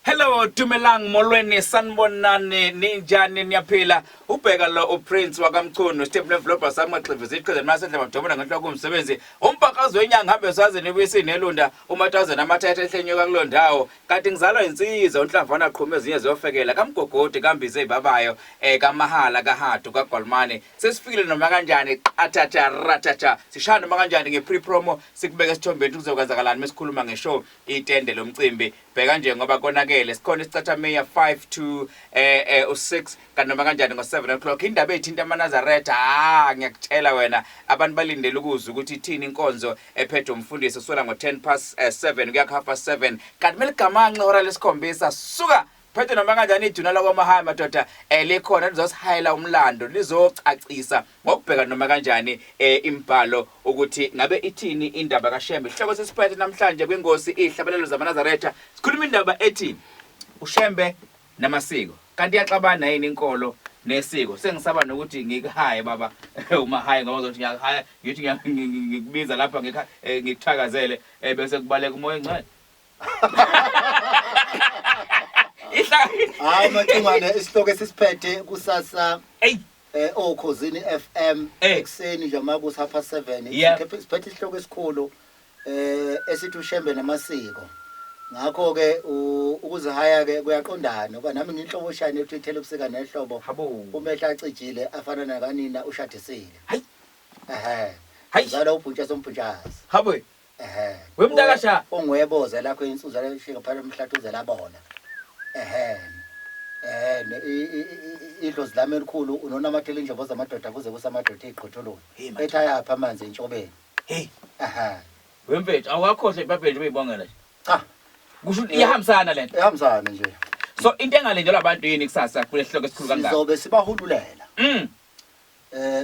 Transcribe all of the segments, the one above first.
Hello, dumelang, molweni, sanibonani, ninjani, niyaphila? Ubheka lo uPrince wakaMchunu, Stephen Vlobha samaxhivi iqheze masedla madomona ngenhloko umsebenzi. Umbhakazi wenyanga hambe saze nibuyisi nelunda, umatazana amathatha ehlenyuka kuloo ndawo. Kanti ngizalwa insizwa unhlamvana qhuma ezinye ziyofekela kamgogodi kambize ibabayo kamahala kahadu kaGwalmane. Sesifikile noma kanjani, qathatha rathatha. Sishaya noma kanjani nge-pre promo, sikubeke esithombeni kuzokwenzakalani mesikhuluma ngeshow itende lomcimbi. Bheka nje ngoba konakele, sikhona isicathamiya 5 to u6, kanti noma kanjani ngo7 o'clock indaba ethinta amaNazaretha. Ah, ngiyakutshela wena, abantu balindele ukuzwa ukuthi ithini inkonzo ephethwe umfundisi usula ngo10 past 7 kuya half past 7, kanti meligamanxe ihora lesikhombisa suka phethe noma kanjani iduna lakwamahaya madoda, likhona lizosihayela umlando, lizocacisa ngokubheka noma kanjani imibhalo ukuthi ngabe ithini indaba kaShembe. Isihloko sesiphethe namhlanje kwingosi ihlabelelo zamaNazaretha, sikhuluma indaba ethi uShembe namasiko. Kanti iyaxabana yini inkolo nesiko? Sengisaba nokuthi ngikuhaye baba umahaye, ngoba ngizothi ngiyakuhaya, ngithi ngikubiza lapha ngikuthakazele, bese kubaleka umoya engcwele. Hayi Macingwane, isihloko esisiphethe kusasa Ey oKhozini FM ekuseni nje uma kusi 7:30, siphethe isihloko esikhulu esithi uShembe namasiko. Ngakho ke ukuzihaya ke kuyaqondana ngoba nami nginhlobo shane ethi ithele ubusika nehlobo, umehla acijile afana nakanina ushadisile. Hayi. Ehhe. Hayi. Zala ubhuntshasi umbhuntshasi. Habo. Ehhe. Wemntakasha. Ongweboze lakho insuza leshika phela umhlathi uzelabona. Ehhe. Idlozi lami elikhulu unonamathela injobo zamadoda kuze kusamadoda iqhotholoyo. Hey, madoda. Ethi ayapha amanzi entshobeni. Hey. Ehhe. Wemfethu awakhohle iBhayibheli nje uyibongela nje. Cha. Kusho ukuthi iyahambisana lento. Ihambisana nje. So into engalindelwa abantu yini kusasa kule sihloko esikhulu kangaka? Sizobe sibahululela.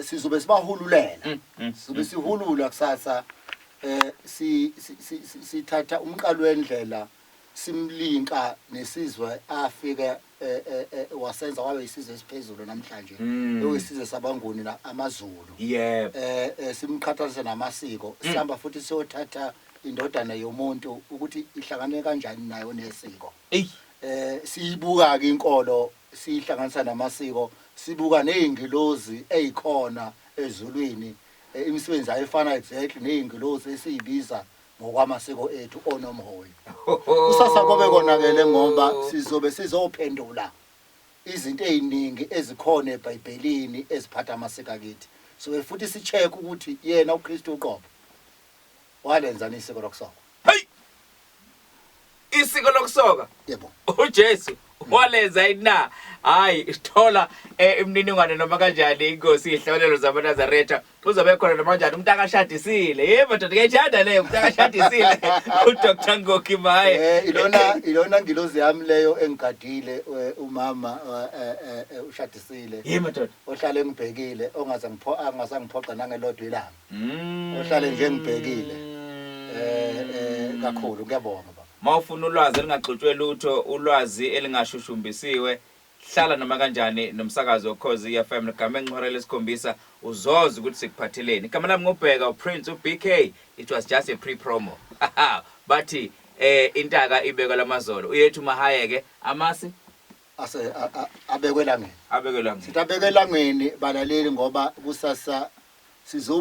Sizobe sibahululela. Sizobe sihulula kusasa, si sithatha umqalo wendlela simlinka nesizwe afike wasenza wabe isizwe esiphezulu namhlanje, oyisizwe sabanguni la amaZulu. Simqhathanise namasiko, sihamba futhi siyothatha indodana yomuntu ukuthi ihlangane kanjani nayo nesiko. Ey. Siyibuka ke inkolo sihlanganisa namasiko, sibuka nezingilozi ezikhona ezulwini, imisebenzi ayifana exactly nezingilozi esiyibiza ngokwamasiko ethu onomhoyi. Kusasa kobe konakele ngoba sizobe sizophendula izinto eziningi ezikhona eBhayibhelini eziphatha amasiko akithi. So futhi si-check ukuthi yena uKristu uqobo walenza isiko lokusoka. Hey! Isiko lokusoka? Yebo. uJesu walenza na? Hayi, sithola imininingwane noma kanjani inkosi ihlabelelo zamaNazaretha. Uzobe khona noma kanjani umuntu akashadisile. Yebo madoda, ngiyayithanda leyo, umuntu akashadisile. uDr Ngoki Maye. Ilona ngilozi yami leyo engigadile, umama ushadisile. Yebo madoda. Ohlale engibhekile, ongaze ngipho angasangiphoxa nangelodwa ilanga. Ohlale nje ngibhekile. Kakhulu ngiyabonga baba. Mawufuna ulwazi elingaxutshwe lutho, ulwazi elingashushumbisiwe, hlala noma kanjani nomsakazo woKhozi FM ligame nxhora lesikhombisa, uzoza ukuthi sikuphatheleni. Igama lami ngubheka uPrince uBK. It was just a pre-promo. Bathi intaka ibekwa lamazolo. Uyethu mahaye ke amasi ase abekwe elangeni. Abekwe elangeni. Sithi abekwe elangeni balaleli ngoba kusasa sizo